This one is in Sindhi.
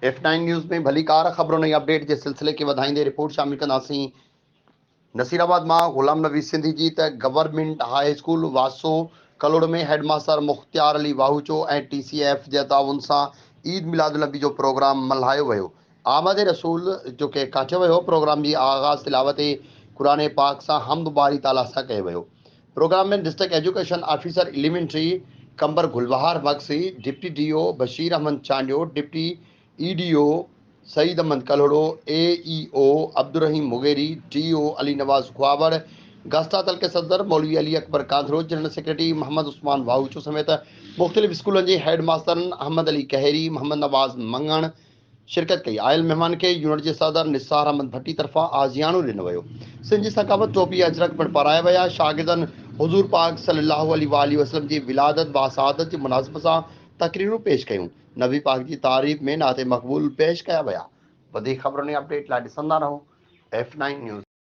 ايف نائين نيوز ۾ ڀليڪار خبرن ۽ اپڊيٽ جي سلسلي کي وڌائيندي رپورٽ شامل ڪنداسين نصير آباد مان غلام نبي سنڌي جي ته government high school Waso Kalhoro ۾ head master Mukhtiar Ali Wahucho ۽ T C F جي تعاون سان عيد ميلاد النبي جو پروگرام ملهايو ويو آمد رسول جو ڪيڪ ڪاٽيو ويو پروگرام جي آغاز تلاوت قرآن پاڪ سان حمد باري تعاليٰ سان ڪيو ويو programme ۾ district education officer elementary Qambar Gulbahar Magsi, deputy D O Bashir Ahmed Chandio, deputy E D O Saeed Ahmed Kalhoro, A E O Abdulrahim Mugheri, D O Ali Nawaz Khahawar, گسٽا تعلقي صدر مولوي علي اڪبر ڪانڌڙو، جنرل سيڪريٽري محمد عثمان واهوچو سميت مختلف اسڪولن جي هيڊ ماسترن احمد علي ڪهيري، محمد نواز مڱڻ، شرڪت ڪئي. آيل مهمان کي يونٽ جي صدر نثار احمد ڀٽي طرفان آجياڻو ڏنو ويو. سنڌ جي ثقافت ٽوپي ۽ اجرڪ پڻ پارايا ويا. شاگردن حضور پاڪ صلي الله عليه واٰله وسلم جي ولادت باسعادت جي مناسبت سان تقريرون پيش ڪيون. نبي پاڪ جي تعريف ۾ نعت مقبول پيش ڪيا ويا. وڌيڪ خبرن ۽ اپڊيٽ لاء ڏسندا رهو ايف نائين نيوز.